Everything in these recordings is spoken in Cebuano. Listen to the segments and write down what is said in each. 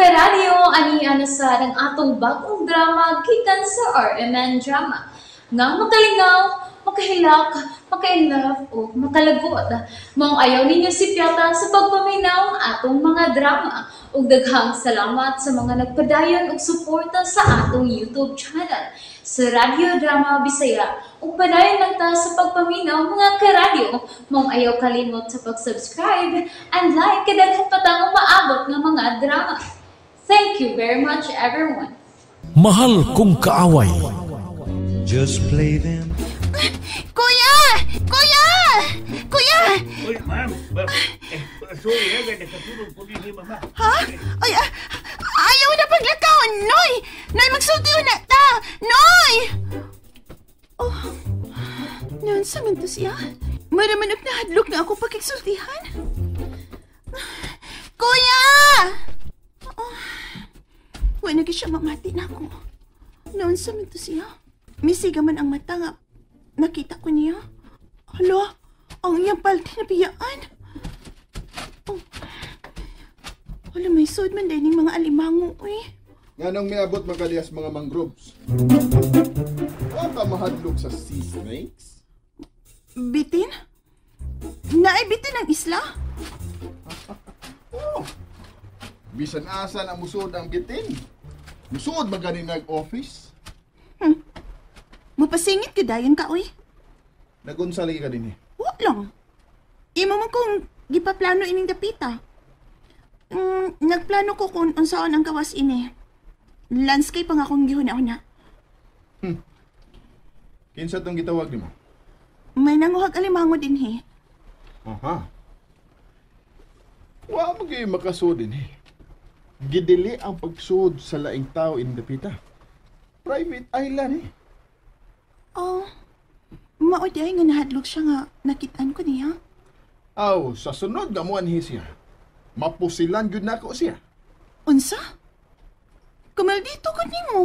Karadyo, ani ana sa ang atong bagong drama gikan sa RMN Drama. Nga makalingaw, makahilak, maka-inlove o makalagot. Maong ayaw ninyo sipyata sa pagpaminaw ang atong mga drama. Ug daghang salamat sa mga nagpadayon og suporta sa atong YouTube channel sa Radyo Drama Bisaya. Ug padayon lang ta sa pagpaminaw, mga karadyo. Maong ayaw kalimot sa pag-subscribe and like kay daghan pa tang umaabot nga mga drama. Thank you very much, everyone. Mahal Kong Kaaway. Just play them. Kuya! Kuya! Kuya! Uy, ma'am. Eh, sorry ha, kaya nakatulog ko din ni mama. Ha? Ay, ayaw na paglakaw! Noy! Noy, magsulti na ta! Noy! Oh, noon sa man to siya. Maraman og nahadlok nga ako pakigsultihan. Kuya! Oh, wala na siya mamati na ako. Noon sa man to siya. Misiga man ang mata nga nakita ko niya. Hala, ang iyang palti na biyaan. Oh. Wala, may sud man din mga alimango, uy. Nganong miabot man ka mga mangroves? Wa ka mahadlok sa sea snakes? Bitin? Naay bitin ang isla? Oh. Bisan asa na musod ang bitin. Musod man gani nag-office. Mapasingit ka dayon ka, uy. Nagunsa lagi ka din eh. Wa lang. Imo man kung gipaplano ining dapita. Nagplano ko kung unsaon ang gawas ini. Landscape ang akong gihuna-huna. Kinsa tong gitawag nimo? May nanguhag alimango din he. Aha. Wa mo gyud makasud din eh. Gidili ang pagsud sa laing tao in dapita. Private island eh. Oh, mao diay nga nahadlok siya nga nakitaan ko niya. Aw, sa sunod nga mo anhi siya. Mapusilan gyud nako siya. Unsa? Kumaldito ko nimo.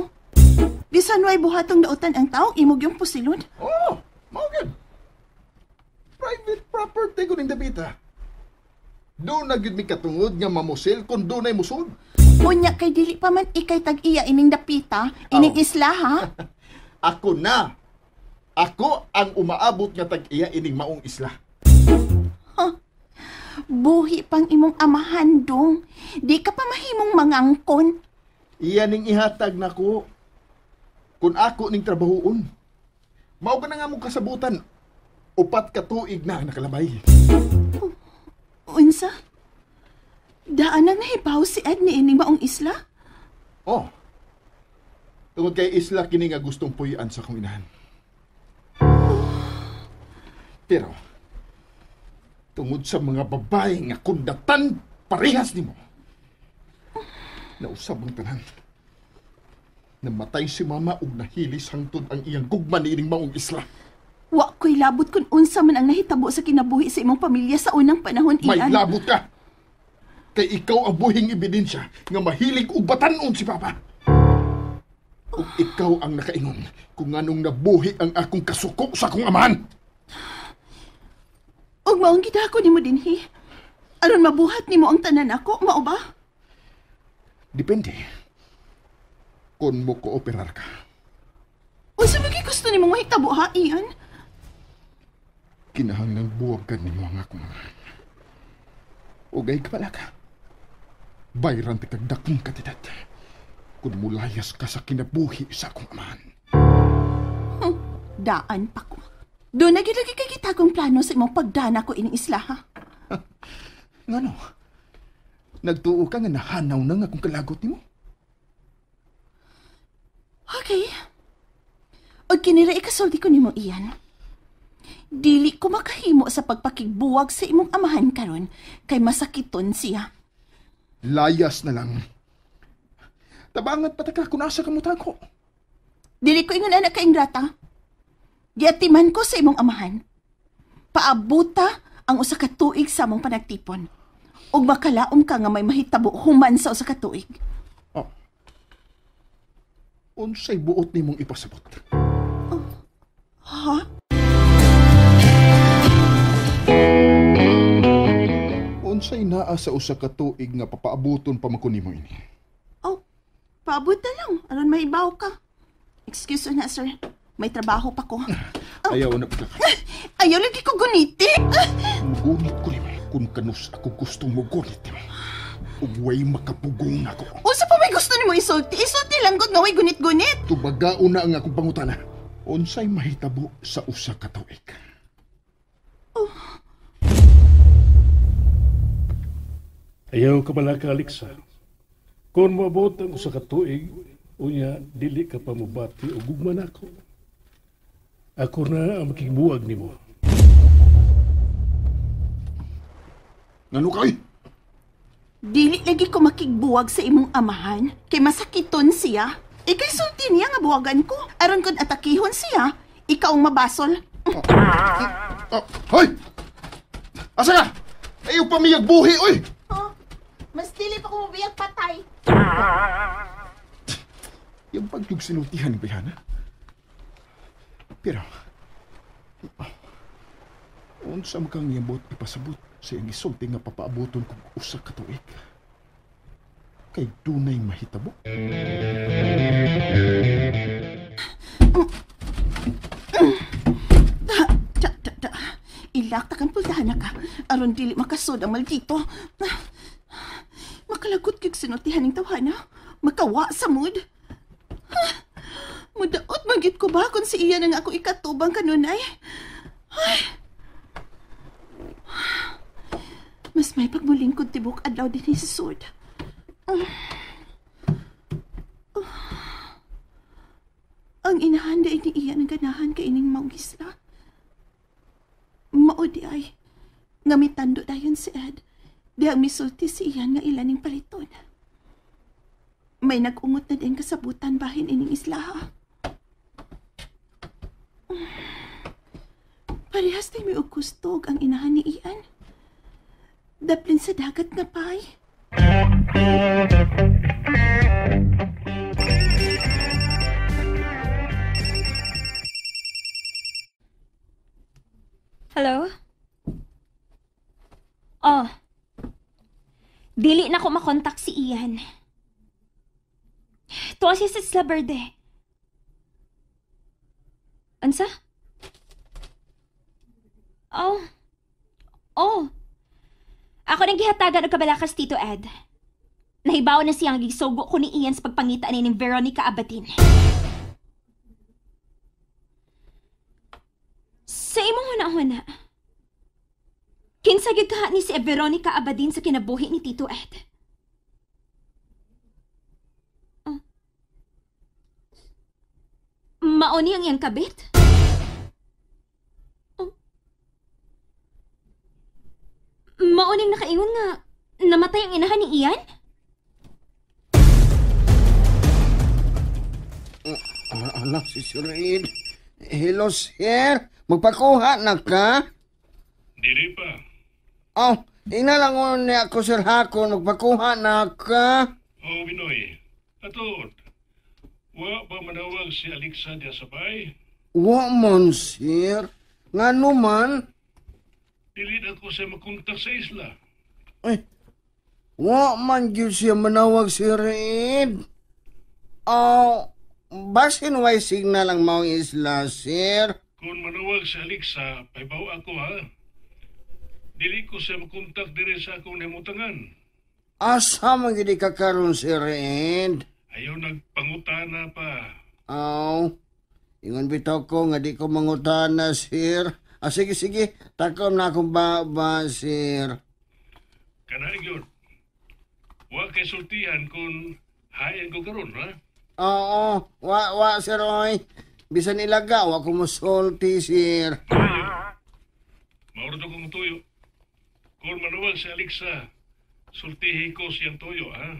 Bisan way buhatong dautan ang tao, imog yung pusilon. Oh, mao gyud. Private property ko ning dapita. Doon na gyud mi katungod nga mamusil kung doon ay musod. Unya kay dili pa man ikay tag-iya ining dapita, ining Aw. isla ha. Ako na. Ako ang umaabot nga tag-iya ining maong isla. Buhi pang imong amahan dong. Di ka pa mahimong mangangkon. Iya ning ihatag nako. Kung ako ning trabahoon. Mao ka na nga mong kasabutan. 4 ka tuig na ang nakalabay. Unsa? Daan nang nahibaw si Ed ni ining maong isla? Oh. Tungod kay isla kini nga gustong puy-an sa akong inahan. Pero, tungod sa mga babae nga kundatan parehas nimo, nausab ang tanan. Namatay si mama ug nahilis hangtod ang iyang gugma niining maong isla. Wa ko'y labot kung unsa man ang nahitabo sa kinabuhi sa imong pamilya sa unang panahon, May Ian. labot ka! Kay ikaw ang buhing ebidensya nga mahilig og batan-on si Papa. Ug ikaw ang nakaingon kung anong nabuhi ang akong kasuko sa akong amahan. Ug maong gidako nimo dinhi. Aron mabuhat nimo ang tanan ako, mao ba? Depende. Kung mo kooperar ka. Unsa man kay gusto nimo mahitabo ha, Ian? Kinahanglang buwagan nimo ang akong amahan. Ugay ka pala ka. Bayran ti kag dakong katidat. Kung mulayas ka sa kinabuhi sa akong amahan. Daan pa ko. Doon na gyud lagi kay gitagong plano sa imong pagdana ko ining isla ha. Ngano? Nagtuo ka nga nahanaw na nga akong kalagot nimo? Okay. Og kinira ikasulti ko nimo, Ian. Dili ko makahimo sa pagpakigbuwag sa imong amahan karon kay masakiton siya. Layas na lang. Tabangat pataka kung asa ka mo tago. Dili ko ingon anak ka ingrata. Giatiman ko sa imong amahan. Paabuta ang usa ka tuig sa among panagtipon. Ug makalaom ka nga may mahitabo human sa usa ka tuig. Oh. Unsay buot nimong ipasabot? Ha? Unsay naa sa usa ka tuig nga papaabuton pa man ko nimo ini? Paabot na lang, aron maibaw ka. Excuse na, sir. May trabaho pa ko. Ayaw na pagka. Ayaw lagi ko guniti. Mugunit ko nimo. Kung kanus ako gustong mugunit nimo. Ugway makapugong ako. Unsa pa may gusto nimo isulti? Isulti lang gud nga way gunit-gunit. Tubagaon na ang akong pangutana. Unsay mahitabo sa usa ka tuig? Oh. Ayaw ka pala ka, Alexa. Kung moabot ang usa ka tuig, unya dili ka pa mobati og gugma nako. Ako na ang makigbuwag nimo. Ngano kay? Dili lagi ko makigbuwag sa imong amahan kay masakiton siya. Ikay sulti niya nga buwagan ko. Aron kon atakihon siya, ikaw ang mabasol. Hoy! Asa ka? Ayaw pa miyag buhi, oy! Oh, mas dili pa ko mabiyag patay. Yung pagyug sinultihan ni Bayana. Pero, unsa man kang niyabot ipasabot sa iyang isulti nga papaaboton kong usa ka tuig. Kay dunay mahitabo. Ta, ta, ta, ta. Ilak ta kang pultahan na ka. Aron dili makasod ang maldito. Makalagot kag sinultihan ning tawhana. Makawa sa mood. Mudaot magyud ko ba kung si iya na nga ako ikatubang kanunay? Ay. Mas may pagmulingkod tibok adlaw din si Sud. Ang inahan di ni iya ng ganahan kay ining maong isla. Mao di ay nga mitando dayon si Ed. Di ang misulti si iyan nga ilaning paliton. May nag-ungot na din kasabutan bahin ining islaha. Parehas na may ugustog ang inahan ni Ian. Daplin sa dagat na pay. Hello? Oh. Dili na ko makontak si Ian. Tuwa siya sa Isla Verde. Ansa? Oh. Oh. Ako nang gihatagan og kabalakas, Tito Ed. Nahibaw na siyang gisugo ko ni Ian sa pagpangita ni Veronica Abatin. Sa imong huna-huna, kinsa gyud kaha ni si Veronica Abadin sa kinabuhi ni Tito Ed? Oh. Mao ni ang iyang kabit? Oh. Mao ning nakaingon nga namatay ang inahan ni Ian? Anak si Sir Ed. Hello, sir. Magpakuha na ka? Dili pa. Oh, ina lang niya ako, Sir Hakon. Magpakuha na ka? Oh, Binoy. Atod. Wa ba manawag si Alexa diya sa bay? Wa man, sir. Ngano man? Dili na ko siya makontak sa isla. Ay, wa man gyud siya manawag, Sir Ed. Oh, basin way signal ang maong isla, sir. Kung manawag si Alexa, paibaw ako, ha? Dili ko siya makontak diri sa akong namutangan. Asa man gyud ka karon, Sir Ed? Ayaw nagpangutana pa. Aw, ingon bitaw ko nga di ko mangutana, sir. Ah, sige, sige. Takom na akong baba, sir. Kana gyud. Wa kay sultihan kung hayan ko karon, ha? Oo, wa, sir, oy. Bisan ilaga, wa ko musulti, sir. Mauro to kong tuyo. Kung manuwag si Alexa, sultihi ko siyang tuyo, ha?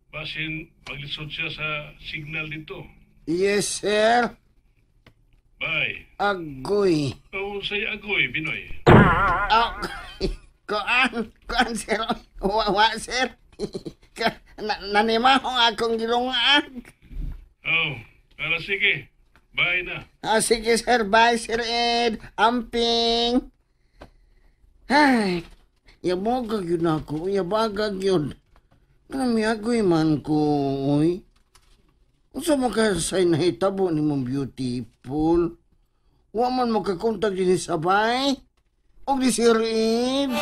Basin maglisod siya sa signal dito. Yes, sir. Bye. Agoy. Oo, sa'yo agoy, Binoy. Ah, kuan, sir. Wa, sir. Nanimahong akong gilungaag. Oh, ala sige. Bye na. Ah, sige, sir. Bye, Sir Ed. Amping. Ay, yabagag yun ako. Yabagag yun. Kanami agoy man ko, oy. Unsa man kaya say nahitabo ni mong beautiful? Wa man makakontak din sabay. Og di si Red.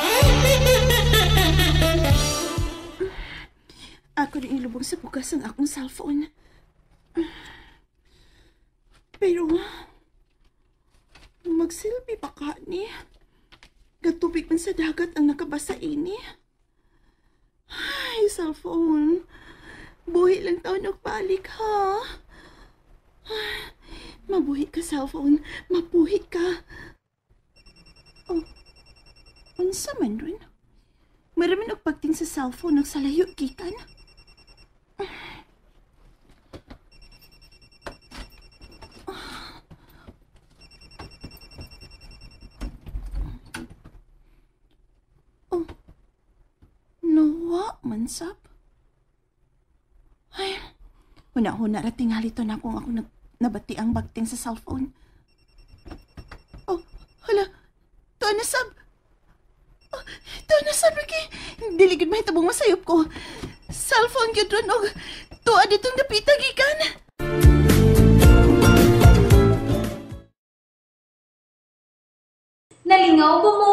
Ako rin ilubong sa bukas ang akong cellphone. Pero, magsilbi pa ka ni. Gatubig man sa dagat ang nakabasa ini. Ay, cellphone. Buhi lang taon og balik, ha? Ay, mabuhi ka, cellphone. Mabuhi ka. Oh, unsa man ron? Maraman og pagting sa cellphone og sa layo gikan. Oh, nawa man sab. Ay, huna-huna ra tingali to na kung ako nabati ang bagting sa cellphone. Oh, hala, tuwa na sab. Oh, tuwa na sab, Ricky. Dili gid mahitabong masayop ko. Cellphone gyud ron og tuwa ditong dapita gikan. Nalingaw ba mo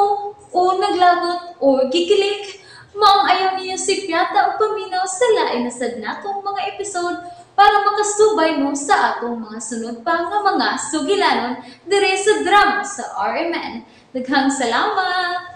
o naglagot o gikilig? Maong ayaw niyo si Piata o paminaw sa lain na sad natong mga episode para makasubay mo sa atong mga sunod pa nga mga sugilanon dire sa drama sa RMN. Daghang salamat!